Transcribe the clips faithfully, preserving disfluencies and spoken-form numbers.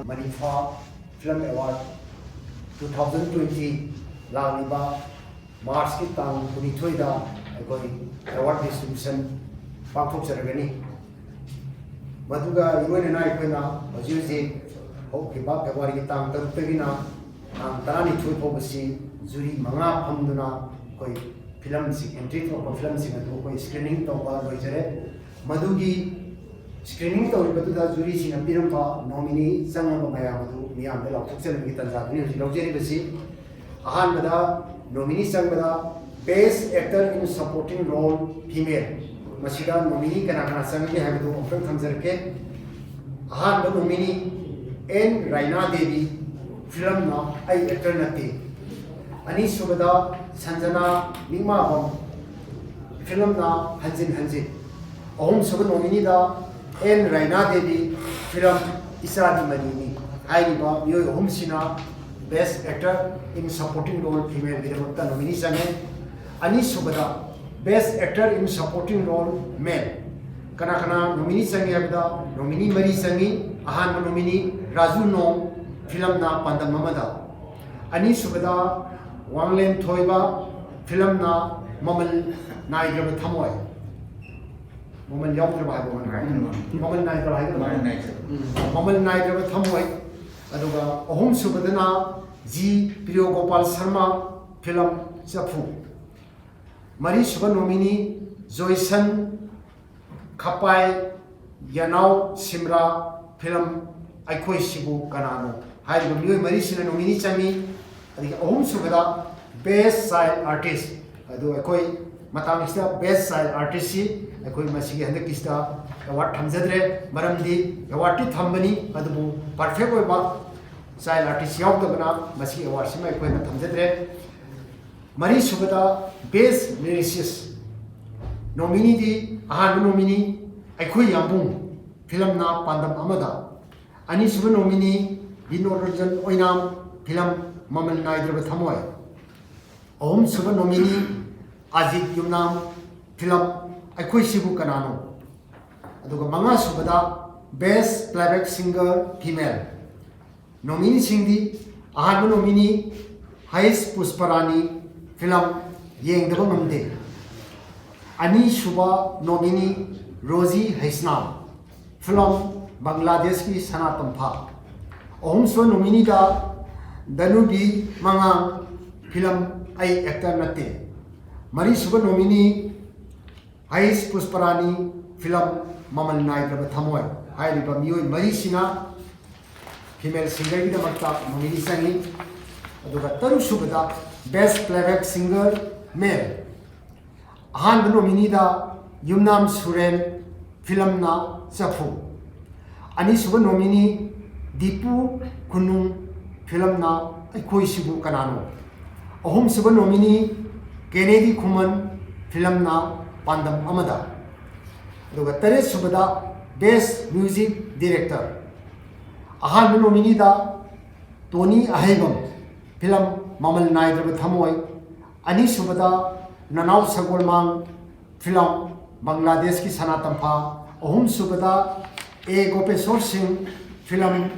ꯃꯅꯤꯐꯥ Film Award two thousand twenty ꯂꯥꯛꯂꯤꯕ ꯃꯥꯔꯆꯀꯤ ꯇꯥꯡ ꯀꯨꯟꯅꯤꯊꯣꯏꯗ ꯑꯩꯈꯣꯏ ꯑꯦꯋꯥꯔꯗ ꯗꯤꯁꯇ꯭ꯔꯤꯕ꯭ꯌꯨꯁꯟ ꯄꯥꯡꯊꯣꯛꯆꯔꯒꯅꯤ꯫ ꯃꯗꯨꯒ ꯏꯔꯣꯏꯅꯅ ꯑꯩꯈꯣꯏꯅ ꯍꯧꯖꯤꯛ ꯍꯧꯖꯤꯛ ꯍꯧꯈꯤꯕ ꯐꯦꯕ꯭ꯔꯨꯋꯥꯔꯤꯒꯤ ꯇꯥꯡ ꯇꯔꯨꯛꯇꯒꯤꯅ ꯇꯥꯡ ꯇꯔꯥꯅꯤꯊꯣꯏ ꯐꯥꯎꯕꯁꯤ ꯖꯨꯔꯤ ꯃꯉꯥ ꯐꯝꯗꯨꯅ ꯑꯩꯈꯣꯏ ꯐꯤꯂꯝꯁꯤꯡ, ꯑꯦꯟꯇ꯭ꯔꯤ ꯊꯣꯛꯄ ꯐꯤꯂꯝꯁꯤꯡ ꯑꯗꯨ ꯑꯩꯈꯣꯏ ꯁ꯭ꯀ꯭ꯔꯤꯅꯤꯡ ꯇꯧꯕ ꯂꯣꯏꯖꯔꯦ꯫ ꯃꯗꯨꯒꯤ ꯁ꯭ꯀ꯭ꯔꯤꯅꯤꯡ ꯇꯧꯔꯤꯕꯗꯨꯗ ꯖꯨꯔꯤꯁꯤꯡꯅ ꯄꯤꯔꯝꯕ ꯅꯣꯃꯤꯅꯤ ꯆꯪꯂꯝꯕ ꯃꯌꯥꯝ ꯑꯗꯨ ꯃꯤꯌꯥꯝꯗ ꯂꯥꯎꯊꯣꯛꯆꯅꯕꯒꯤ ꯇꯥꯟꯖꯥꯗꯨꯅꯤ ꯍꯧꯖꯤꯛ ꯂꯧꯖꯔꯤꯕꯁꯤ꯫ ꯑꯍꯥꯟꯕꯗ ꯅꯣꯃꯤꯅꯤ ꯆꯪꯕꯗ Best Actor in Supporting Role Female, ꯃꯁꯤꯗ ꯅꯣꯃꯤꯅꯤ ꯀꯅꯥ ꯀꯅꯥ ꯆꯪꯒꯦ ꯍꯥꯏꯕꯗꯨ ꯑꯃꯨꯛꯇꯪ ꯊꯝꯖꯔꯛꯀꯦ꯫ ꯑꯍꯥꯟꯕ ꯅꯣꯃꯤꯅꯤ ꯑꯦꯟ ꯔꯥꯏꯅꯥ ꯗꯦꯕꯤ, ꯐꯤꯂꯝꯅ ꯑꯩ ꯑꯦꯛꯇꯔ ꯅꯠꯇꯦ꯫ ꯑꯅꯤꯁꯨꯕꯗ ꯁꯟꯖꯅꯥ ꯅꯤꯡꯃꯥꯕꯝ, ꯐꯤꯂꯝꯅ ꯍꯟꯖꯤꯟ ꯍꯟꯖꯤꯟ꯫ ꯑꯍꯨꯝꯁꯨꯕ ꯅꯣꯃꯤꯅꯤꯗ ꯑꯦꯟ ꯔꯥꯏꯅꯥ ꯗꯦꯕꯤ, ꯐꯤꯂꯝ ꯏꯆꯥꯗꯤ ꯃꯅꯤꯅꯤ꯫ ꯍꯥꯏꯔꯤꯕ ꯃꯤꯑꯣꯏ ꯑꯍꯨꯝꯁꯤꯅ Best Actor in Supporting Role Femaleꯒꯤꯗꯃꯛꯇ ꯅꯣꯃꯤꯅꯤ ꯆꯪꯉꯦ꯫ ꯑꯅꯤꯁꯨꯕꯗ Best Actor in Supporting Role Male꯫ ꯀꯅꯥ ꯀꯅꯥ ꯅꯣꯃꯤꯅꯤ ꯆꯪꯉꯤ ꯍꯥꯏꯕꯗ ꯅꯣꯃꯤꯅꯤ ꯃꯔꯤ ꯆꯪꯉꯤ꯫ ꯑꯍꯥꯟꯕ ꯅꯣꯃꯤꯅꯤ ꯔꯥꯖꯨ ꯅꯣꯡ, ꯐꯤꯂꯝꯅ ꯄꯥꯟꯗꯝ ꯑꯃꯗ꯫ ꯑꯅꯤꯁꯨꯕꯗ ꯋꯥꯡꯂꯦꯟ ꯊꯣꯏꯕ, ꯐꯤꯂꯝꯅ ꯃꯃꯜ ꯅꯥꯏꯗ꯭ꯔꯕ ꯊꯃꯣꯏ꯫ ꯃꯃꯜ ꯌꯥꯎꯗ꯭ꯔꯕ ꯍꯥꯏꯕ ꯋꯥꯅꯤ꯫ ꯅꯥꯏꯗ꯭ꯔꯕ꯫ ꯃꯃꯜ ꯅꯥꯏꯗ꯭ꯔꯕ ꯍꯥꯏꯒꯗꯕ꯫ ꯃꯃꯜ ꯅꯥꯏꯗ꯭ꯔꯕ꯫ ꯎꯝ꯫ ꯃꯃꯜ ꯅꯥꯏꯗ꯭ꯔꯕ ꯊꯃꯣꯏ꯫ ꯑꯗꯨꯒ ꯑꯍꯨꯝꯁꯨꯕꯗꯅ ꯖꯤ ꯄ꯭ꯔꯤꯌꯣ ꯒꯣꯄꯥꯜ ꯁꯔꯃ, ꯐꯤꯂꯝ ꯆꯐꯨ꯫ ꯃꯔꯤꯁꯨꯕ ꯅꯣꯃꯤꯅꯤ ꯖꯣꯏꯁꯟ ꯈꯄꯥꯏ ꯌꯦꯅꯥꯎ ꯁꯤꯝꯔꯥ, ꯐꯤꯂꯝ ꯑꯩꯈꯣꯏꯁꯤꯕꯨ ꯀꯅꯥꯅꯣ꯫ ꯍꯥꯏꯔꯤꯕ ꯃꯤꯑꯣꯏ ꯃꯔꯤꯁꯤꯅ ꯅꯣꯃꯤꯅꯤ ꯆꯪꯉꯤ꯫ ꯑꯗꯒꯤ ꯑꯍꯨꯝꯁꯨꯕꯗ Best Child Artist, ꯑꯗꯨ ꯑꯩꯈꯣꯏ ꯃꯇꯥꯡꯁꯤꯗ Best Child Artistꯁꯤ ꯑꯩꯈꯣꯏ ꯃꯁꯤꯒꯤ ꯍꯟꯗꯛꯀꯤꯁꯤꯗ ꯑꯦꯋꯥꯔꯗ ꯊꯝꯖꯗ꯭ꯔꯦ, ꯃꯔꯝꯗꯤ ꯑꯦꯋꯥꯔꯗꯇꯤ ꯊꯝꯕꯅꯤ, ꯑꯗꯨꯕꯨ ꯄꯔꯐꯦꯛ ꯑꯣꯏꯕ ꯆꯥꯏꯜ ꯑꯥꯔꯇꯤꯁ ꯌꯥꯎꯗꯕꯅ ꯃꯁꯤꯒꯤ ꯑꯦꯋꯥꯔꯗꯁꯤꯃ ꯑꯩꯈꯣꯏꯅ ꯊꯝꯖꯗ꯭ꯔꯦ꯫ ꯃꯔꯤꯁꯨꯕꯗ Best Lyricist, ꯅꯣꯃꯤꯅꯤꯗꯤ ꯑꯍꯥꯟꯕ ꯅꯣꯃꯤꯅꯤ ꯑꯩꯈꯣꯏ ꯌꯥꯝꯕꯨꯡ, ꯐꯤꯂꯝꯅ ꯄꯥꯟꯗꯝ ꯑꯃꯗ꯫ ꯑꯅꯤꯁꯨꯕ ꯅꯣꯃꯤꯅꯤ ꯕꯤꯅꯣꯗ ꯔꯟꯖꯟ ꯑꯣꯏꯅꯥꯝ, ꯐꯤꯂꯝ ꯃꯃꯜ ꯅꯥꯏꯗ꯭ꯔꯕ ꯊꯃꯣꯏ꯫ ꯑꯍꯨꯝꯁꯨꯕ ꯅꯣꯃꯤꯅꯤ ꯑꯖꯤꯠ ꯌꯨꯝꯅꯥꯝ, ꯐꯤꯂꯝ ꯑꯩꯈꯣꯏꯁꯤꯕꯨ ꯀꯅꯥꯅꯣ꯫ ꯑꯗꯨꯒ ꯃꯉꯥꯁꯨꯕꯗ Best Playback Singer Female, Nomineeꯁꯤꯡꯗꯤ: ꯑꯍꯥꯟꯕ nominee ꯍꯩꯁ ꯄꯨꯁꯄꯔꯥꯅꯤ, film ꯌꯦꯡꯗꯕ ꯉꯝꯗꯦ꯫ ꯑꯅꯤꯁꯨꯕ nominee ꯔꯣꯖꯤ ꯍꯩꯁꯅꯥꯝ, film ꯕꯪꯒ꯭ꯂꯥꯗꯦꯁꯀꯤ ꯁꯅꯥ ꯇꯝꯐꯥ꯫ ꯑꯍꯨꯝꯁꯨꯕ nomineeꯗ ꯗꯅꯨꯕꯤ ꯃꯉꯥꯡ, film ꯑꯩ actor ꯅꯠꯇꯦ꯫ ꯃꯔꯤꯁꯨꯕ nominee ꯍꯩꯁ ꯄꯨꯁꯄꯔꯥꯅꯤ, film ꯃꯃꯜ ꯅꯥꯏꯗ꯭ꯔꯕ ꯊꯃꯣꯏ꯫ ꯍꯥꯏꯔꯤꯕ ꯃꯤꯑꯣꯏ ꯃꯔꯤꯁꯤꯅ female singerꯒꯤꯗꯃꯛꯇ nominee ꯆꯪꯉꯤ꯫ ꯑꯗꯨꯒ ꯇꯔꯨꯛꯁꯨꯕꯗ best playback singer male꯫ ꯑꯍꯥꯟꯕ nomineeꯗ ꯌꯨꯝꯅꯥꯝ ꯁꯨꯔꯦꯟ, filmꯅ ꯆꯐꯨ꯫ ꯑꯅꯤꯁꯨꯕ nominee ꯗꯤꯄꯨ ꯈꯨꯅꯨꯡ, filmꯅ ꯑꯩꯈꯣꯏꯁꯤꯕꯨ ꯀꯅꯥꯅꯣ꯫ ꯑꯍꯨꯝꯁꯨꯕ nominee ꯀꯦꯅꯦꯗꯤ ꯈꯨꯃꯟ, filmꯅ ꯄꯥꯟꯗꯝ ꯑꯃꯗ꯫ ꯑꯗꯨꯒ ꯇꯔꯦꯠꯁꯨꯕꯗ best music director꯫ ꯑꯍꯥꯟꯕ nomineeꯗ ꯇꯣꯅꯤ ꯑꯍꯩꯕꯝ, film ꯃꯃꯜ ꯅꯥꯏꯗ꯭ꯔꯕ ꯊꯃꯣꯏ꯫ ꯑꯅꯤꯁꯨꯕꯗ ꯅꯅꯥꯎ ꯁꯒꯣꯜꯃꯥꯡ, film ꯕꯪꯒ꯭ꯂꯥꯗꯦꯁꯀꯤ ꯁꯅꯥ ꯇꯝꯐꯥ꯫ ꯑꯍꯨꯝꯁꯨꯕꯗ ꯑꯦ ꯒꯣꯄꯦꯁꯣꯔ ꯁꯤꯡ, film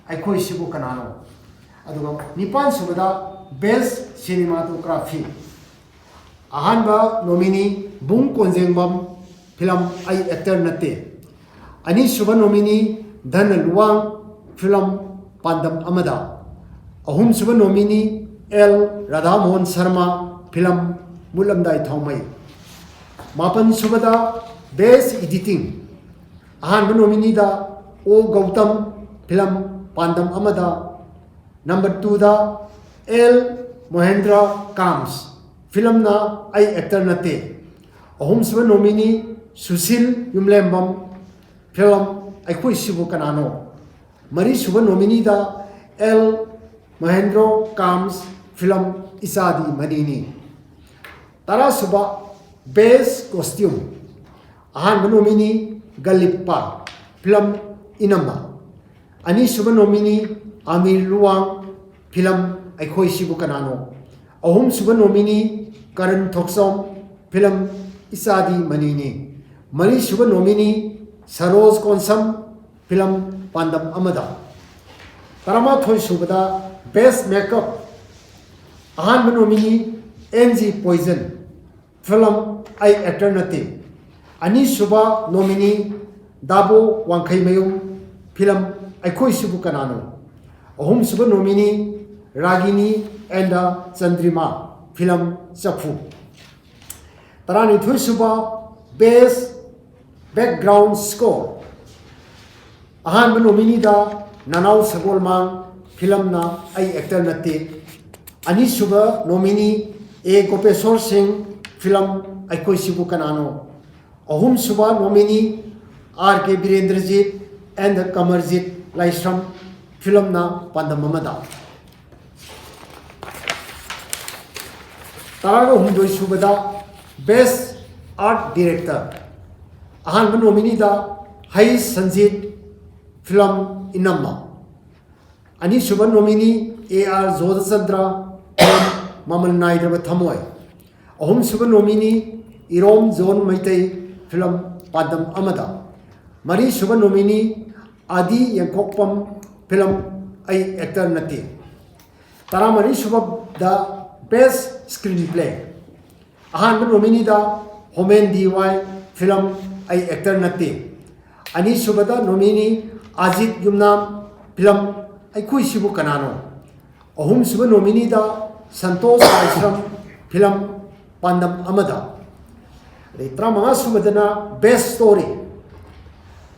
ꯑꯩꯈꯣꯏꯁꯤꯕꯨ ꯀꯅꯥꯅꯣ꯫ ꯑꯗꯨꯒ ꯅꯤꯄꯥꯟꯁꯨꯕꯗ best cinematography꯫ ꯑꯍꯥꯟꯕ nominee ꯕꯨꯡ ꯀꯣꯟꯖꯦꯡꯕꯝ, film ꯑꯩ actor ꯅꯠꯇꯦ꯫ ꯑꯅꯤꯁꯨꯕ nominee ꯙꯅ ꯂꯨꯋꯥꯡ, film ꯄꯥꯟꯗꯝ ꯑꯃꯗ꯫ ꯑꯍꯨꯝꯁꯨꯕ nominee L Radhamohan Sharma, film ꯃꯨꯠꯂꯝꯗꯥꯏ ꯊꯥꯎꯃꯩ꯫ ꯃꯥꯄꯟꯁꯨꯕꯗ best editing꯫ ꯑꯍꯥꯟꯕ nomineeꯗ ꯑꯣ ꯒꯧꯇꯝ, film ꯄꯥꯟꯗꯝ ꯑꯃꯗ꯫ Number twoꯗ ꯑꯦꯜ ꯃꯣꯍꯦꯟꯗ꯭ꯔ ꯀꯥꯝꯁ, filmꯅ ꯑꯩ actor ꯅꯠꯇꯦ꯫ ꯑꯍꯨꯝꯁꯨꯕ nominee ꯁꯨꯁꯤꯜ ꯌꯨꯝꯂꯦꯝꯕꯝ, film ꯑꯩꯈꯣꯏꯁꯤꯕꯨ ꯀꯅꯥꯅꯣ꯫ ꯃꯔꯤꯁꯨꯕ nomineeꯗ ꯑꯦꯜ ꯃꯣꯍꯦꯟꯗ꯭ꯔ ꯀꯥꯝꯁ, film ꯏꯆꯥꯗꯤ ꯃꯅꯤꯅꯤ꯫ ꯇꯔꯥꯁꯨꯕ best costume꯫ ꯑꯍꯥꯟꯕ nominee ꯒꯂꯤꯞꯄ, film ꯏꯅꯝꯃ꯫ ꯑꯅꯤꯁꯨꯕ nominee ꯑꯃꯤꯔ ꯂꯨꯋꯥꯡ, film ꯑꯩꯈꯣꯏꯁꯤꯕꯨ ꯀꯅꯥꯅꯣ꯫ ꯑꯍꯨꯝꯁꯨꯕ nominee ꯀꯔꯟ ꯊꯣꯛꯆꯣꯝ, film ꯏꯆꯥꯗꯤ ꯃꯅꯤꯅꯤ꯫ ꯃꯔꯤꯁꯨꯕ nominee Saroj Konsam, film ꯄꯥꯟꯗꯝ ꯑꯃꯗ꯫ ꯇꯔꯥꯃꯥꯊꯣꯏ ꯁꯨꯕꯗ Best Makeup, ꯑꯍꯥꯟꯕ nominee N G poison, film ꯑꯩ actor ꯅꯠꯇꯦ꯫ ꯑꯅꯤꯁꯨꯕ nominee ꯗꯥꯕꯣ ꯋꯥꯡꯈꯩꯃꯌꯨꯝ, film ꯑꯩꯈꯣꯏꯁꯤꯕꯨ ꯀꯅꯥꯅꯣ꯫ ꯑꯍꯨꯝꯁꯨꯕ nominee ꯔꯥꯒꯤꯅꯤ and ꯆꯟꯗ꯭ꯔꯤꯃꯥ, film ꯆꯐꯨ꯫ ꯇꯔꯥꯅꯤꯊꯣꯏ ꯁꯨꯕ Best Background Score, ꯑꯍꯥꯟꯕ nominee ꯗ ꯅꯅꯥꯎ ꯁꯒꯣꯜꯃꯥꯡ, film ꯅ ꯑꯩ actor ꯅꯠꯇꯦ꯫ ꯑꯅꯤꯁꯨꯕ nominee ꯑꯦ ꯒꯣꯄꯦꯁꯣꯔ ꯁꯤꯡ, film ꯑꯩꯈꯣꯏꯁꯤꯕꯨ ꯀꯅꯥꯅꯣ꯫ ꯑꯍꯨꯝꯁꯨꯕ nominee R K Birendrajit and Kamarjit Laishram, film ꯅ ꯄꯥꯟꯗꯝ ꯑꯃꯗ꯫ ꯇꯔꯥꯒ ꯍꯨꯝꯗꯣꯏ ꯁꯨꯕꯗ Best Art Director, ꯑꯍꯥꯟꯕ nominee ꯗ ꯍꯩꯁ ꯁꯟꯖꯤꯠ, film ꯏꯅꯝꯃ꯫ ꯑꯅꯤꯁꯨꯕ nominee ꯑꯦ ꯑꯥꯔ ꯖꯣꯙꯆꯟꯗ꯭ꯔ, film ꯃꯃꯜ ꯅꯥꯏꯗ꯭ꯔꯕ ꯊꯃꯣꯏ꯫ ꯑꯍꯨꯝꯁꯨꯕ nominee ꯏꯔꯣꯝ ꯖꯣꯟ ꯃꯩꯇꯩ, film ꯄꯥꯟꯗꯝ ꯑꯃꯗ꯫ ꯃꯔꯤꯁꯨꯕ nominee ꯑꯥꯗꯤ ꯌꯦꯡꯈꯣꯛꯄꯝ, film ꯑꯩ actor ꯅꯠꯇꯦ꯫ ꯇꯔꯥꯃꯔꯤ ꯁꯨꯕꯗ Best Screenplay, ꯑꯍꯥꯟꯕ nominee ꯗ ꯍꯣꯃꯦꯟ ꯗꯤ ꯋꯥꯏ, film ꯑꯩ actor ꯅꯠꯇꯦ꯫ ꯑꯅꯤꯁꯨꯕꯗ nominee ꯑꯖꯤꯠ ꯌꯨꯝꯅꯥꯝ, film ꯑꯩꯈꯣꯏꯁꯤꯕꯨ ꯀꯅꯥꯅꯣ꯫ ꯑꯍꯨꯝꯁꯨꯕ nominee ꯗ ꯁꯟꯇꯣꯁ ꯂꯥꯏꯁ꯭ꯔꯝ, film ꯄꯥꯟꯗꯝ ꯑꯃꯗ꯫ ꯑꯗꯩ ꯇꯔꯥꯃꯉꯥ ꯁꯨꯕꯗꯅ Best Story,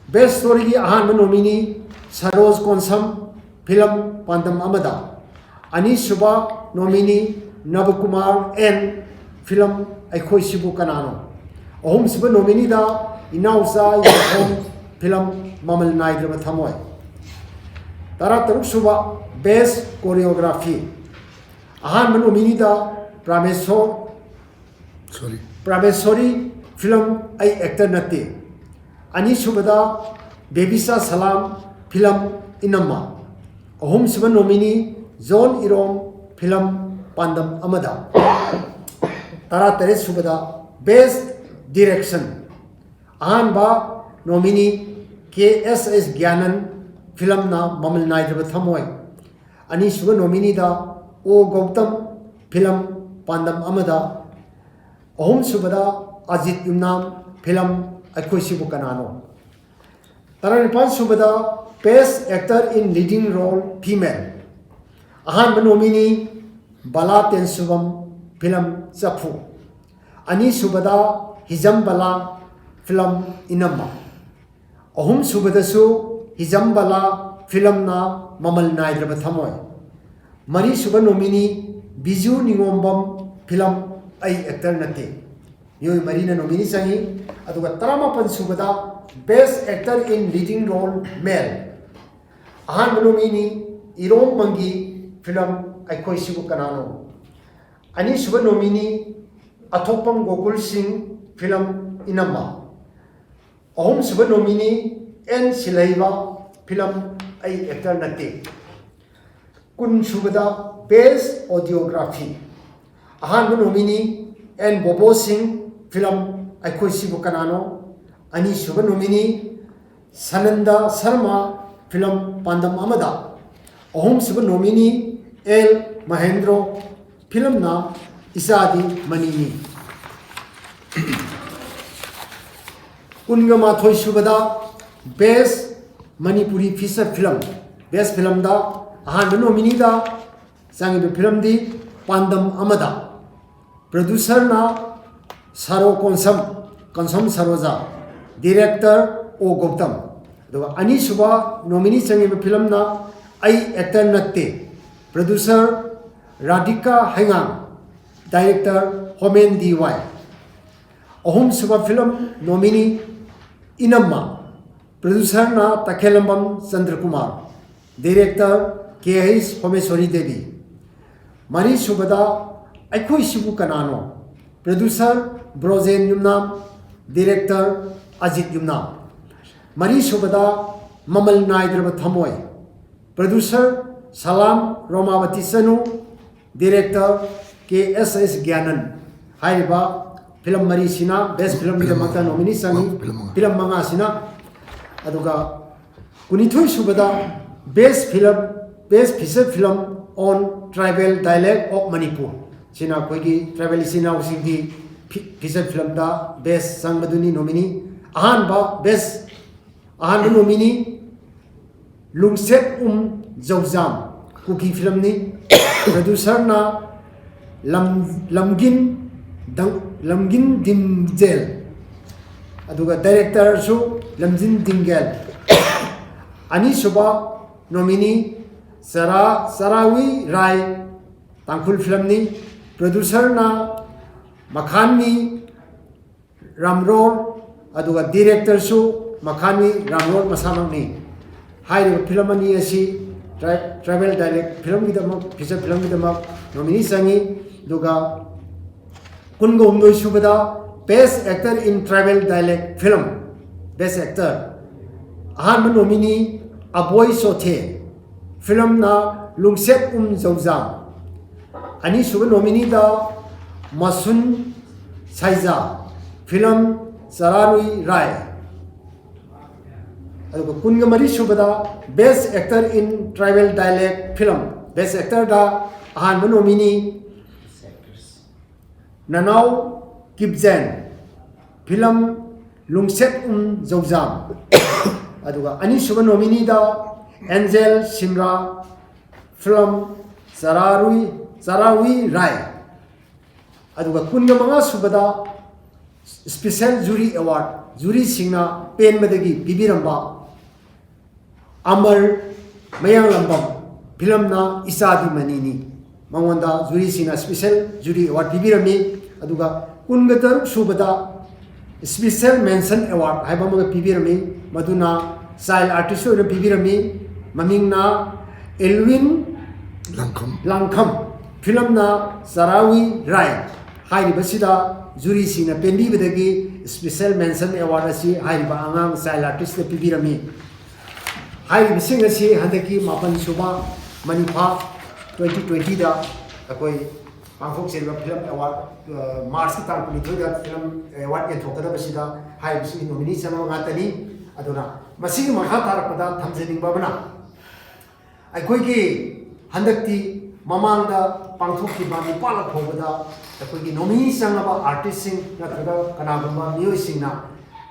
Best Story ꯒꯤ ꯑꯍꯥꯟꯕ nominee ꯁꯔꯣꯖ ꯀꯣꯟꯁꯝ, film ꯄꯥꯟꯗꯝ ꯑꯃꯗ꯫ ꯑꯅꯤꯁꯨꯕ nominee ꯅꯕꯀꯨꯃꯥꯔ ꯑꯦꯟ, film ꯑꯩꯈꯣꯏꯁꯤꯕꯨ ꯀꯅꯥꯅꯣ꯫ ꯑꯍꯨꯝꯁꯨꯕ nominee ꯗ ꯏꯅꯥꯎꯆꯥ ꯌꯥꯏꯐꯝ, film ꯃꯃꯜ ꯅꯥꯏꯗ꯭ꯔꯕ ꯊꯃꯣꯏ꯫ ꯇꯔꯥꯇꯔꯨꯛ ꯁꯨꯕ Best Choreography, ꯑꯍꯥꯟꯕ nominee ꯗ ꯄ꯭ꯔꯥꯃꯦꯁꯣꯔ, sorry, ꯄ꯭ꯔꯥꯃꯦꯁꯣꯔꯤ, film ꯑꯩ actor ꯅꯠꯇꯦ꯫ ꯑꯅꯤꯁꯨꯕꯗ ꯕꯦꯕꯤꯁꯥ ꯁꯂꯥꯝ, film ꯏꯅꯝꯃ꯫ ꯑꯍꯨꯝꯁꯨꯕ nominee ꯖꯣꯟ ꯏꯔꯣꯝ, film ꯄꯥꯟꯗꯝ ꯑꯃꯗ꯫ ꯇꯔꯥꯇꯔꯦꯠ ꯁꯨꯕꯗ Best Direction, ꯑꯍꯥꯟꯕ nominee ꯀꯦ ꯑꯦꯁ ꯑꯦꯁ ꯒ꯭ꯌꯥꯅꯟ, ꯐꯤꯂꯝꯅ ꯃꯃꯜ ꯅꯥꯏꯗ꯭ꯔꯕ ꯊꯝꯃꯣꯏ꯫ ꯑꯅꯤꯁꯨꯕ ꯅꯣꯃꯤꯅꯤꯗ ꯑꯣ ꯒꯧꯇꯝ, ꯐꯤꯂꯝ ꯄꯥꯟꯗꯝ ꯑꯃꯗ꯫ ꯑꯍꯨꯝꯁꯨꯕꯗ ꯑꯖꯤꯠ ꯌꯨꯝꯅꯥꯝ, ꯐꯤꯂꯝ ꯑꯩꯈꯣꯏꯁꯤꯕꯨ ꯀꯅꯥꯅꯣ꯫ ꯇꯔꯥꯅꯤꯄꯥꯟ ꯁꯨꯕꯗ Best Actor in Leading Role Female꯫ ꯑꯍꯥꯟꯕ ꯅꯣꯃꯤꯅꯤ ꯕꯂꯥ ꯇꯦꯟꯁꯨꯕꯝ, ꯐꯤꯂꯝ ꯆꯐꯨ꯫ ꯑꯅꯤꯁꯨꯕꯗ ꯍꯤꯖꯝ ꯕꯂꯥ, ꯐꯤꯂꯝ ꯏꯅꯝꯃ꯫ ꯑꯍꯨꯝꯁꯨꯕꯗꯁꯨ ꯍꯤꯖꯝ ꯕꯂꯥ, ꯐꯤꯂꯝꯅ ꯃꯃꯜ ꯅꯥꯏꯗ꯭ꯔꯕ ꯊꯝꯃꯣꯏ꯫ ꯃꯔꯤꯁꯨꯕ ꯅꯣꯃꯤꯅꯤ ꯕꯤꯖꯨ ꯅꯤꯉꯣꯝꯕꯝ, ꯐꯤꯂꯝ ꯑꯩ ꯑꯦꯛꯇꯔ ꯅꯠꯇꯦ꯫ ꯃꯤꯑꯣꯏ ꯃꯔꯤꯅ ꯅꯣꯃꯤꯅꯤ ꯆꯪꯉꯤ꯫ ꯑꯗꯨꯒ ꯇꯔꯥꯃꯥꯄꯟ ꯁꯨꯕꯗ Best Actor in Leading Role Male꯫ ꯑꯍꯥꯟꯕ ꯅꯣꯃꯤꯅꯤ ꯏꯔꯣꯝ ꯃꯪꯒꯤ, ꯐꯤꯂꯝ ꯑꯩꯈꯣꯏꯁꯤꯕꯨ ꯀꯅꯥꯅꯣ꯫ ꯑꯅꯤꯁꯨꯕ ꯅꯣꯃꯤꯅꯤ ꯑꯊꯣꯛꯄꯝ ꯒꯣꯀꯨꯜ ꯁꯤꯡ, ꯐꯤꯂꯝ ꯏꯅꯝꯃ꯫ ꯑꯍꯨꯝꯁꯨꯕ ꯅꯣꯃꯤꯅꯤ ꯑꯦꯟ ꯁꯤꯜꯍꯩꯕ, ꯐꯤꯂꯝ ꯑꯩ ꯑꯦꯛꯇꯔ ꯅꯠꯇꯦ꯫ ꯀꯨꯟ ꯁꯨꯕꯗ Best Audiography꯫ ꯑꯍꯥꯟꯕ ꯅꯣꯃꯤꯅꯤ ꯑꯦꯟ ꯕꯣꯕꯣ ꯁꯤꯡ, ꯐꯤꯂꯝ ꯑꯩꯈꯣꯏꯁꯤꯕꯨ ꯀꯅꯥꯅꯣ꯫ ꯑꯅꯤꯁꯨꯕ ꯅꯣꯃꯤꯅꯤ ꯁꯅꯟꯗ ꯁꯔꯃ, ꯐꯤꯂꯝ ꯄꯥꯟꯗꯝ ꯑꯃꯗ꯫ ꯑꯍꯨꯝꯁꯨꯕ ꯅꯣꯃꯤꯅꯤ ꯑꯦꯜ ꯃꯍꯦꯟꯗ꯭ꯔꯣ, ꯐꯤꯂꯝꯅ ꯏꯆꯥꯗꯤ ꯃꯅꯤꯅꯤ꯫ ꯀꯨꯟꯒ ꯃꯥꯊꯣꯏ ꯁꯨꯕꯗ Best Manipuri Feature Film, Best Filmꯗ ꯑꯍꯥꯟꯕ ꯅꯣꯃꯤꯅꯤꯗ ꯆꯪꯉꯤꯕ ꯐꯤꯂꯝꯗꯤ ꯄꯥꯟꯗꯝ ꯑꯃꯗ꯫ ꯄ꯭ꯔꯣꯗ꯭ꯌꯨꯁꯔꯅ ꯁꯥꯔꯣ ꯀꯣꯟꯁꯝ, ꯀꯣꯟꯁꯝ ꯁꯔꯣꯖꯥ, ꯗꯤꯔꯦꯛꯇꯔ ꯑꯣ ꯒꯧꯇꯝ꯫ ꯑꯗꯨꯒ ꯑꯅꯤꯁꯨꯕ ꯅꯣꯃꯤꯅꯤ ꯆꯪꯉꯤꯕ ꯐꯤꯂꯝꯅ ꯑꯩ ꯑꯦꯛꯇꯔ ꯅꯠꯇꯦ, ꯄ꯭ꯔꯣꯗ꯭ꯌꯨꯁꯔ ꯔꯥꯙꯤꯀꯥ ꯍꯩꯉꯥꯡ, ꯗꯥꯏꯔꯦꯛꯇꯔ ꯍꯣꯃꯦꯟ ꯗꯤ ꯋꯥꯏ꯫ ꯑꯍꯨꯝꯁꯨꯕ ꯐꯤꯂꯝ ꯅꯣꯃꯤꯅꯤ ꯏꯅꯝꯃ, ꯄ꯭ꯔꯣꯗ꯭ꯌꯨꯁꯔꯅ ꯇꯈꯦꯂꯝꯕꯝ ꯆꯟꯗ꯭ꯔꯀꯨꯃꯥꯔ, ꯗꯤꯔꯦꯛꯇꯔ ꯀꯦ ꯑꯩꯆ ꯍꯣꯃꯦꯁꯣꯔꯤ ꯗꯦꯕꯤ꯫ ꯃꯔꯤꯁꯨꯕꯗ ꯑꯩꯈꯣꯏꯁꯤꯕꯨ ꯀꯅꯥꯅꯣ, ꯄ꯭ꯔꯣꯗ꯭ꯌꯨꯁꯔ ꯕ꯭ꯔꯣꯖꯦꯟ ꯌꯨꯝꯅꯥꯝ, ꯗꯤꯔꯦꯛꯇꯔ ꯑꯖꯤꯠ ꯌꯨꯝꯅꯥꯝ꯫ ꯃꯔꯤꯁꯨꯕꯗ ꯃꯃꯜ ꯅꯥꯏꯗ꯭ꯔꯕ ꯊꯝꯃꯣꯏ, ꯄ꯭ꯔꯣꯗ꯭ꯌꯨꯁꯔ ꯁꯂꯥꯝ ꯔꯣꯃꯥꯕꯇꯤ ꯆꯅꯨ, ꯗꯤꯔꯦꯛꯇꯔ ꯀꯦ ꯑꯦꯁ ꯑꯦꯁ ꯒ꯭ꯌꯥꯅꯟ꯫ ꯍꯥꯏꯔꯤꯕ ꯐꯤꯂꯝ ꯃꯔꯤꯁꯤꯅ ꯕꯦꯁ ꯐꯤꯂꯝꯒꯤꯗꯃꯛꯇ ꯐꯤꯂꯝ ꯃꯉꯥ꯫ ꯅꯣꯃꯤꯅꯤ ꯆꯪꯉꯤ꯫ ꯐꯤꯂꯝ ꯃꯉꯥ꯫ ꯐꯤꯂꯝ ꯃꯉꯥꯁꯤꯅ꯫ ꯑꯗꯨꯒ ꯀꯨꯟꯅꯤꯊꯣꯏ ꯁꯨꯕꯗ best film, best feature film on tribal dialect of Manipur꯫ ꯁꯤꯅ ꯑꯩꯈꯣꯏꯒꯤ tribal ꯏꯆꯤꯟ ꯏꯅꯥꯎꯁꯤꯡꯒꯤ ꯐꯤ- feature filmꯗ best ꯆꯪꯕꯗꯨꯅꯤ nominee꯫ ꯑꯍꯥꯟꯕ best, ꯑꯍꯥꯟꯕ nominee ꯂꯨꯡꯁꯦꯠ ꯎꯝ ꯖꯧꯖꯥꯝ, ꯀꯨꯀꯤ filmꯅꯤ꯫ Producerꯅ ꯂꯝ ꯂꯝꯒꯤꯟ ꯗꯪ ꯂꯝꯒꯤꯟ ꯗꯤꯝꯖꯦꯜ, ꯑꯗꯨꯒ directorꯁꯨ ꯂꯝꯖꯤꯟ ꯗꯤꯡꯒꯦꯜ꯫ ꯑꯅꯤꯁꯨꯕ nominee ꯆꯔꯥ ꯆꯔꯥꯋꯤ ꯔꯥꯏ, ꯇꯥꯡꯈꯨꯜ filmꯅꯤ꯫ Producerꯅ ꯃꯈꯥꯟꯃꯤ ꯔꯥꯝꯔꯣꯜ, ꯑꯗꯨꯒ directorꯁꯨ ꯃꯈꯥꯟꯃꯤ ꯔꯥꯝꯔꯣꯜ ꯃꯁꯥꯃꯛꯅꯤ꯫ ꯍꯥꯏꯔꯤꯕ film ꯑꯅꯤ ꯑꯁꯤ tri- tribal dialect filmꯒꯤꯗꯃꯛ, feature filmꯒꯤꯗꯃꯛ nominee ꯆꯪꯉꯤ꯫ ꯑꯗꯨꯒ ꯀꯨꯟꯒ ꯍꯨꯝꯗꯣꯏ ꯁꯨꯕꯗ best actor in tribal dialect film, best actor ꯑꯍꯥꯟꯕ nominee ꯑꯕꯣꯏ ꯆꯣꯊꯦ, filmꯅ ꯂꯨꯡꯁꯦꯠ ꯎꯝ ꯖꯧꯖꯥꯝ꯫ ꯑꯅꯤꯁꯨꯕ nomineeꯗ ꯃꯁꯨꯟ ꯁꯥꯏꯖꯥ, film ꯆꯔꯥꯔꯨꯏ ꯔꯥꯏ꯫ ꯑꯗꯨꯒ ꯀꯨꯟꯒ ꯃꯔꯤ ꯁꯨꯕꯗ best actor in tribal dialect film, best actorꯗ ꯑꯍꯥꯟꯕ nominee ꯅꯅꯥꯎ ꯀꯤꯞꯖꯦꯟ, film ꯂꯨꯡꯁꯦꯠ ꯎꯝ ꯖꯧꯖꯥꯝ꯫ ꯑꯗꯨꯒ ꯑꯅꯤꯁꯨꯕ nomineeꯗ ꯑꯦꯟꯖꯦꯜ ꯁꯤꯝꯔꯥ, film ꯆꯔꯥꯔꯨꯏ ꯆꯔꯥꯋꯤ ꯔꯥꯏ꯫ ꯑꯗꯨꯒ ꯀꯨꯟꯒ ꯃꯉꯥ ꯁꯨꯕꯗ special jury award, juryꯁꯤꯡꯅ ꯄꯦꯟꯕꯗꯒꯤ ꯄꯤꯕꯤꯔꯝꯕ ꯑꯃꯔ ꯃꯌꯥꯡꯂꯝꯕꯝ, filmꯅ ꯏꯆꯥꯗꯤ ꯃꯅꯤꯅꯤ꯫ ꯃꯉꯣꯟꯗ juryꯁꯤꯡꯅ special jury award ꯄꯤꯕꯤꯔꯝꯃꯤ꯫ ꯑꯗꯨꯒ ꯀꯨꯟꯒ ꯇꯔꯨꯛ ꯁꯨꯕꯗ special mention award ꯍꯥꯏꯕ ꯑꯃꯒ ꯄꯤꯕꯤꯔꯝꯃꯤ꯫ ꯃꯗꯨꯅ child artist ꯑꯣꯏꯅ ꯄꯤꯕꯤꯔꯝꯃꯤ꯫ ꯃꯃꯤꯡꯅ ꯑꯦꯜꯋꯤꯟ ꯂꯥꯡꯈꯝ ꯂꯥꯡꯈꯝ, filmꯅ ꯆꯔꯥꯋꯤ ꯔꯥꯏ꯫ ꯍꯥꯏꯔꯤꯕꯁꯤꯗ juryꯁꯤꯡꯅ ꯄꯦꯟꯕꯤꯕꯗꯒꯤ special mention award ꯑꯁꯤ ꯍꯥꯏꯔꯤꯕ ꯑꯉꯥꯡ child artistꯇ ꯄꯤꯕꯤꯔꯝꯃꯤ꯫ ꯍꯥꯏꯔꯤꯕꯁꯤꯡ ꯑꯁꯤ ꯍꯟꯗꯛꯀꯤ ꯃꯥꯄꯟ ꯁꯨꯕ ꯃꯅꯤꯐꯥ twenty twentyꯗ ꯑꯩꯈꯣꯏ ꯄꯥꯡꯊꯣꯛꯆꯔꯤꯕ film award, ꯑ, Marchꯀꯤ ꯇꯥꯡ ꯀꯨꯟꯅꯤꯊꯣꯏꯗ film award ꯌꯦꯟꯊꯣꯛꯀꯗꯕꯁꯤꯗ ꯍꯥꯏꯔꯤꯕꯁꯤꯡꯒꯤ nominee ꯆꯪꯕ ꯉꯥꯛꯇꯅꯤ꯫ ꯑꯗꯨꯅ ꯃꯁꯤꯒꯤ ꯃꯈꯥ ꯇꯥꯔꯛꯄꯗ ꯊꯝꯖꯅꯤꯡꯕ ꯑꯃꯅ, ꯑꯩꯈꯣꯏꯒꯤ ꯍꯟꯗꯛꯇꯤ ꯃꯃꯥꯡꯗ ꯄꯥꯡꯊꯣꯛꯈꯤꯕ ꯅꯤꯄꯥꯜꯂꯛ ꯐꯥꯎꯕꯗ ꯑꯩꯈꯣꯏꯒꯤ ꯅꯣꯃꯤꯅꯤ ꯆꯪꯉꯕ ꯑꯥꯔꯇꯤꯁꯁꯤꯡ ꯅꯠꯇ꯭ꯔꯒ ꯀꯅꯥꯒꯨꯝꯕ ꯃꯤꯑꯣꯏꯁꯤꯡꯅ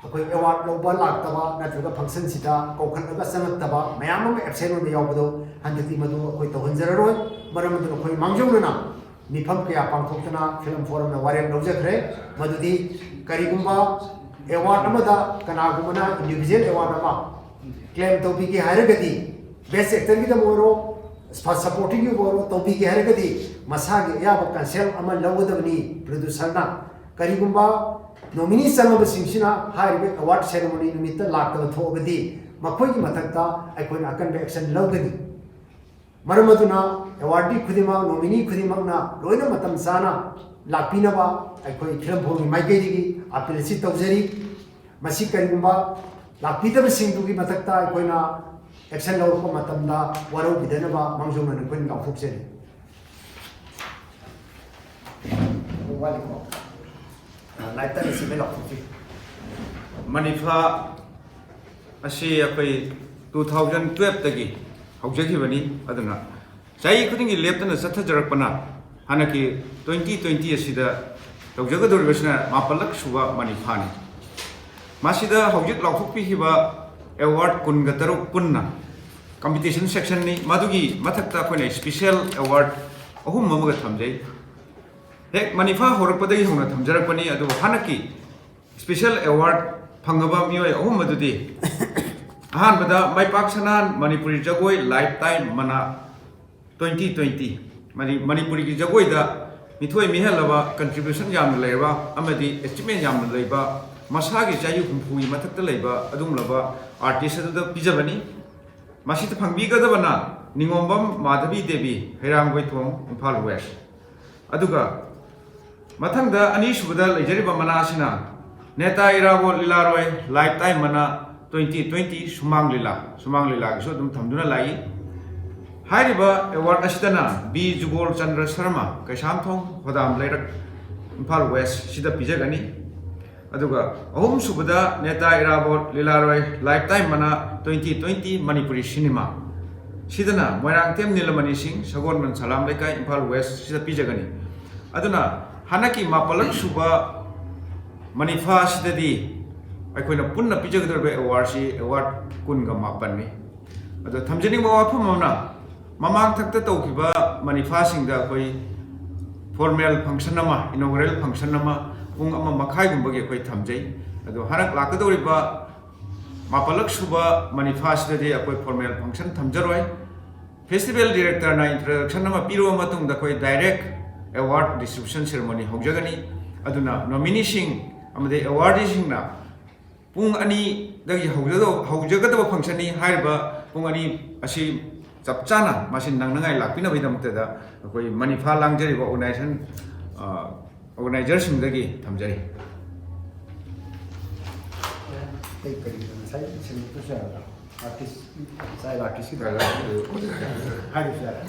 ꯑꯩꯈꯣꯏ ꯑꯦꯋꯥꯔꯗ ꯂꯧꯕ ꯂꯥꯛꯇꯕ ꯅꯠꯇ꯭ꯔꯒ ꯐꯪꯁꯟꯁꯤꯗ ꯀꯧꯈꯠꯂꯒ ꯆꯪꯉꯛꯇꯕ ꯃꯌꯥꯝ ꯑꯃ ꯑꯦꯕꯁꯦꯟ ꯑꯣꯏꯅ ꯌꯥꯎꯕꯗꯣ, ꯍꯟꯗꯛꯇꯤ ꯃꯗꯨ ꯑꯩꯈꯣꯏ ꯇꯧꯍꯟꯖꯔꯔꯣꯏ꯫ ꯃꯔꯝ ꯑꯗꯨꯅ ꯑꯩꯈꯣꯏ ꯃꯥꯡꯖꯧꯅꯅ ꯃꯤꯐꯝ ꯀꯌꯥ ꯄꯥꯡꯊꯣꯛꯇꯅ ꯐꯤꯂꯝ ꯐꯣꯔꯝꯅ ꯋꯥꯔꯦꯞ ꯂꯧꯖꯈ꯭ꯔꯦ꯫ ꯃꯗꯨꯗꯤ ꯀꯔꯤꯒꯨꯝꯕ ꯑꯦꯋꯥꯔꯗ ꯑꯃꯗ ꯀꯅꯥꯒꯨꯝꯕꯅ ꯏꯟꯗꯤꯚꯤꯖꯨꯋꯦꯜ ꯑꯦꯋꯥꯔꯗ ꯑꯃ ꯀ꯭ꯂꯦꯝ ꯇꯧꯕꯤꯒꯦ ꯍꯥꯏꯔꯒꯗꯤ, ꯕꯦꯁ ꯑꯦꯛꯇꯔꯒꯤꯗꯕꯨ ꯑꯣꯏꯔꯣ, ꯁꯄꯣꯔꯇꯤꯡꯒꯤꯕꯨ ꯑꯣꯏꯔꯣ, ꯇꯧꯕꯤꯒꯦ ꯍꯥꯏꯔꯒꯗꯤ ꯃꯁꯥꯒꯤ ꯑꯌꯥꯕ ꯀꯟꯁꯦꯜ ꯑꯃ ꯂꯧꯒꯗꯕꯅꯤ ꯄ꯭ꯔꯣꯗ꯭ꯌꯨꯁꯔꯅ꯫ ꯀꯔꯤꯒꯨꯝꯕ ꯅꯣꯃꯤꯅꯤ ꯆꯪꯉꯕꯁꯤꯡꯁꯤꯅ ꯍꯥꯏꯔꯤꯕ ꯑꯦꯋꯥꯔꯗ ꯁꯦꯔꯦꯃꯣꯅꯤ ꯅꯨꯃꯤꯠꯇ ꯂꯥꯛꯇꯕ ꯊꯣꯛꯑꯒꯗꯤ ꯃꯈꯣꯏꯒꯤ ꯃꯊꯛꯇ ꯑꯩꯈꯣꯏꯅ ꯑꯀꯟꯕ ꯑꯦꯛꯁꯟ ꯂꯧꯒꯅꯤ꯫ ꯃꯔꯝ ꯑꯗꯨꯅ ꯑꯦꯋꯥꯔꯗꯤ ꯈꯨꯗꯤꯡꯃꯛ, ꯅꯣꯃꯤꯅꯤ ꯈꯨꯗꯤꯡꯃꯛꯅ ꯂꯣꯏꯅ ꯃꯇꯝ ꯆꯥꯅ ꯂꯥꯛꯄꯤꯅꯕ ꯑꯩꯈꯣꯏ ꯐꯤꯂꯝ ꯐꯣꯔꯝꯒꯤ ꯃꯥꯏꯀꯩꯗꯒꯤ ꯑꯄꯤꯜ ꯑꯁꯤ ꯇꯧꯖꯔꯤ꯫ ꯃꯁꯤ ꯀꯔꯤꯒꯨꯝꯕ ꯂꯥꯛꯄꯤꯗꯕꯁꯤꯡꯗꯨꯒꯤ ꯃꯊꯛꯇ ꯑꯩꯈꯣꯏꯅ ꯑꯦꯛꯁꯟ ꯂꯧꯔꯛꯄ ꯃꯇꯝꯗ ꯋꯥꯔꯧꯕꯤꯗꯅꯕ ꯃꯥꯡꯖꯧꯅꯅ ꯑꯩꯈꯣꯏꯅ ꯂꯥꯎꯊꯣꯛꯆꯔꯤ꯫ ꯋꯥꯠꯂꯤꯀꯣ? ꯂꯥꯏꯞꯇ ꯂꯩꯁꯤꯟꯕꯩ ꯂꯥꯎꯊꯣꯛꯆꯔꯤ꯫ ꯃꯅꯤꯐꯥ ꯑꯁꯤ ꯑꯩꯈꯣꯏ ꯇꯨ ꯊꯥꯎꯖꯟ ꯇꯨꯌꯦꯜꯞꯇꯒꯤ ꯍꯧꯖꯈꯤꯕꯅꯤ꯫ ꯑꯗꯨꯅ ꯆꯍꯤ ꯈꯨꯗꯤꯡꯒꯤ ꯂꯦꯞꯇꯅ ꯆꯠꯊꯖꯔꯛꯄꯅ ꯍꯟꯗꯛꯀꯤ ꯇ꯭ꯋꯦꯟꯇꯤ ꯇ꯭ꯋꯦꯟꯇꯤ ꯑꯁꯤꯗ ꯇꯧꯖꯒꯗꯧꯔꯤꯕꯁꯤꯅ ꯃꯥꯄꯜꯂꯛ ꯁꯨꯕ ꯃꯅꯤꯐꯥꯅꯤ꯫ ꯃꯁꯤꯗ ꯍꯧꯖꯤꯛ ꯂꯥꯎꯊꯣꯛꯄꯤꯈꯤꯕ ꯑꯦꯋꯥꯔꯗ ꯀꯨꯟꯒ ꯇꯔꯨꯛ ꯄꯨꯟꯅ ꯀꯝꯄꯤꯇꯤꯁꯟ ꯁꯦꯛꯁꯟꯅꯤ꯫ ꯃꯗꯨꯒꯤ ꯃꯊꯛꯇ ꯑꯩꯈꯣꯏꯅ ꯏꯁꯄꯤꯁꯦꯜ ꯑꯦꯋꯥꯔꯗ ꯑꯍꯨꯝ ꯑꯃꯒ ꯊꯝꯖꯩ꯫ ꯍꯦꯛ ꯃꯅꯤꯐꯥ ꯍꯧꯔꯛꯄꯗꯒꯤ ꯍꯧꯅ ꯊꯝꯖꯔꯛꯄꯅꯤ, ꯑꯗꯨꯕꯨ ꯍꯟꯗꯛꯀꯤ ꯏꯁꯄꯤꯁꯦꯜ ꯑꯦꯋꯥꯔꯗ ꯐꯪꯉꯕ ꯃꯤꯑꯣꯏ ꯑꯍꯨꯝ ꯑꯗꯨꯗꯤ, ꯑꯍꯥꯟꯕꯗ ꯃꯥꯏꯄꯥꯛ ꯁꯅꯥꯍꯟ ꯃꯅꯤꯄꯨꯔꯤ ꯖꯒꯣꯏ ꯂꯥꯏꯐ ꯇꯥꯏꯝ ꯃꯅꯥ ꯇ꯭ꯋꯦꯟꯇꯤ ꯇ꯭ꯋꯦꯟꯇꯤ, ꯃꯅꯤ-, ꯃꯅꯤꯄꯨꯔꯤꯒꯤ ꯖꯒꯣꯏꯗ ꯃꯤꯊꯣꯏ ꯃꯤꯍꯦꯜꯂꯕ, ꯀꯟꯇ꯭ꯔꯤꯕ꯭ꯌꯨꯁꯟ ꯌꯥꯝꯅ ꯂꯩꯔꯕ ꯑꯃꯗꯤ ꯑꯦꯆꯤꯞꯃꯦꯟ ꯌꯥꯝꯅ ꯂꯩꯕ, ꯃꯁꯥꯒꯤ ꯆꯍꯤ ꯍꯨꯝꯐꯨꯒꯤ ꯃꯊꯛꯇ ꯂꯩꯕ ꯑꯗꯨꯒꯨꯝꯂꯕ ꯑꯥꯔꯇꯤꯁ ꯑꯗꯨꯗ ꯄꯤꯖꯕꯅꯤ꯫ ꯃꯁꯤꯗ ꯐꯪꯕꯤꯒꯗꯕꯅ ꯅꯤꯉꯣꯝꯕꯝ ꯃꯥꯙꯕꯤ ꯗꯦꯕꯤ, ꯍꯩꯔꯥꯡꯒꯣꯏꯊꯣꯡ, ꯏꯝꯐꯥꯜ ꯋꯦꯁ꯫ ꯑꯗꯨꯒ ꯃꯊꯪꯗ ꯑꯅꯤꯁꯨꯕꯗ ꯂꯩꯖꯔꯤꯕ ꯃꯅꯥ ꯑꯁꯤꯅ ꯅꯦꯇꯥ ꯏꯔꯥꯕꯣꯠ ꯂꯤꯂꯥꯔꯣꯏ ꯂꯥꯏꯐ ꯇꯥꯏꯝ ꯃꯅꯥ ꯇ꯭ꯋꯦꯟꯇꯤ ꯇ꯭ꯋꯦꯟꯇꯤ ꯁꯨꯃꯥꯡ ꯂꯤꯂꯥ, ꯁꯨꯃꯥꯡ ꯂꯤꯂꯥꯒꯤꯁꯨ ꯑꯗꯨꯝ ꯊꯝꯗꯨꯅ ꯂꯥꯛꯏ꯫ ꯍꯥꯏꯔꯤꯕ ꯑꯦꯋꯥꯔꯗ ꯑꯁꯤꯗꯅ ꯕꯤ ꯖꯨꯒꯣꯜ ꯆꯟꯗ꯭ꯔ ꯁꯔꯃ, ꯀꯩꯁꯥꯝꯊꯣꯡ ꯍꯣꯗꯥꯝ ꯂꯩꯔꯛ, ꯏꯝꯐꯥꯜ ꯋꯦꯁ ꯁꯤꯗ ꯄꯤꯖꯒꯅꯤ꯫ ꯑꯗꯨꯒ ꯑꯍꯨꯝꯁꯨꯕꯗ ꯅꯦꯇꯥ ꯏꯔꯥꯕꯣꯠ ꯂꯤꯂꯥꯔꯣꯏ, ꯂꯥꯏꯐ ꯇꯥꯏꯝ ꯃꯅꯥ, ꯇ꯭ꯋꯦꯟꯇꯤ ꯇ꯭ꯋꯦꯟꯇꯤ ꯃꯅꯤꯄꯨꯔꯤ ꯁꯤꯅꯦꯃꯥ꯫ ꯁꯤꯗꯅ ꯃꯣꯏꯔꯥꯡꯊꯦꯝ ꯅꯤꯂꯃꯅꯤ ꯁꯤꯡ, ꯁꯒꯣꯜꯕꯟ ꯁꯂꯥꯝ ꯂꯩꯀꯥꯏ, ꯏꯝꯐꯥꯜ ꯋꯦꯁ ꯁꯤꯗ ꯄꯤꯖꯒꯅꯤ꯫ ꯑꯗꯨꯅ ꯍꯟꯗꯛꯀꯤ ꯃꯥꯄꯜꯂꯛ ꯁꯨꯕ ꯃꯅꯤꯐꯥ ꯑꯁꯤꯗꯗꯤ ꯑꯩꯈꯣꯏꯅ ꯄꯨꯟꯅ ꯄꯤꯖꯒꯗꯧꯔꯤꯕ ꯑꯦꯋꯥꯔꯗꯁꯤ ꯑꯦꯋꯥꯔꯗ ꯀꯨꯟꯒ ꯃꯥꯄꯟꯅꯤ꯫ ꯑꯗꯣ ꯊꯝꯖꯅꯤꯡꯕ ꯋꯥꯐꯝ ꯑꯃꯅ, ꯃꯃꯥꯡ ꯊꯛꯇ ꯇꯧꯈꯤꯕ ꯃꯅꯤꯐꯥꯁꯤꯡꯗ ꯑꯩꯈꯣꯏ ꯐꯣꯔꯃꯦꯜ ꯐꯪꯁꯟ ꯑꯃ, ꯏꯅꯣꯒꯔꯦꯜ ꯐꯪꯁꯟ ꯑꯃ ꯄꯨꯡ ꯑꯃ ꯃꯈꯥꯏꯒꯨꯝꯕꯒꯤ ꯑꯩꯈꯣꯏ ꯊꯝꯖꯩ꯫ ꯑꯗꯣ ꯍꯟꯗꯛ ꯂꯥꯛꯀꯗꯧꯔꯤꯕ ꯃꯥꯄꯜꯂꯛ ꯁꯨꯕ ꯃꯅꯤꯐꯥꯁꯤꯗꯗꯤ ꯑꯩꯈꯣꯏ ꯐꯣꯔꯃꯦꯜ ꯐꯪꯁꯟ ꯊꯝꯖꯔꯣꯏ꯫ ꯐꯦꯁꯇꯤꯚꯦꯜ ꯗꯤꯔꯦꯛꯇꯔꯅ ꯏꯟꯇ꯭ꯔꯗꯛꯁꯟ ꯑꯃ ꯄꯤꯔꯕ ꯃꯇꯨꯡꯗ ꯑꯩꯈꯣꯏ ꯗꯥꯏꯔꯦꯛ ꯑꯦꯋꯥꯔꯗ ꯗꯤꯁꯇ꯭ꯔꯤꯕ꯭ꯌꯨꯁꯟ ꯁꯦꯔꯦꯃꯣꯅꯤ ꯍꯧꯖꯒꯅꯤ꯫ ꯑꯗꯨꯅ ꯅꯣꯃꯤꯅꯤꯁꯤꯡ ꯑꯃꯗꯤ ꯑꯦꯋꯥꯔꯗꯤꯁꯤꯡꯅ ꯄꯨꯡ ꯑꯅꯤꯗꯒꯤ ꯍꯧꯖꯗꯧ-, ꯍꯧꯖꯒꯗꯕ ꯐꯪꯁꯟꯅꯤ꯫ ꯍꯥꯏꯔꯤꯕ ꯄꯨꯡ ꯑꯅꯤ ꯑꯁꯤ ꯆꯞ ꯆꯥꯅ ꯃꯁꯤ ꯅꯪꯅꯉꯥꯏ ꯂꯥꯛꯄꯤꯅꯕꯒꯤꯗꯃꯛꯇꯗ ꯑꯩꯈꯣꯏ ꯃꯅꯤꯐꯥ ꯂꯥꯡꯖꯔꯤꯕ ꯑꯣꯔꯒꯅꯥꯏꯖꯦꯁꯟ, ꯑ, ꯑꯣꯔꯒꯅꯥꯏꯖꯔꯁꯤꯡꯗꯒꯤ ꯊꯝꯖꯔꯤ꯫ ꯑꯇꯩ ꯀꯔꯤ ꯉꯁꯥꯏ ꯁꯦꯡꯗꯣꯛꯄꯁꯨ ꯌꯥꯒꯗ꯭ꯔꯥ? ꯑꯥꯔꯇꯤꯁ, ꯆꯥꯏꯜ ꯑꯥꯔꯇꯤꯁꯀꯤꯗ ꯍꯥꯏꯔꯁꯨ ꯌꯥꯔꯦ꯫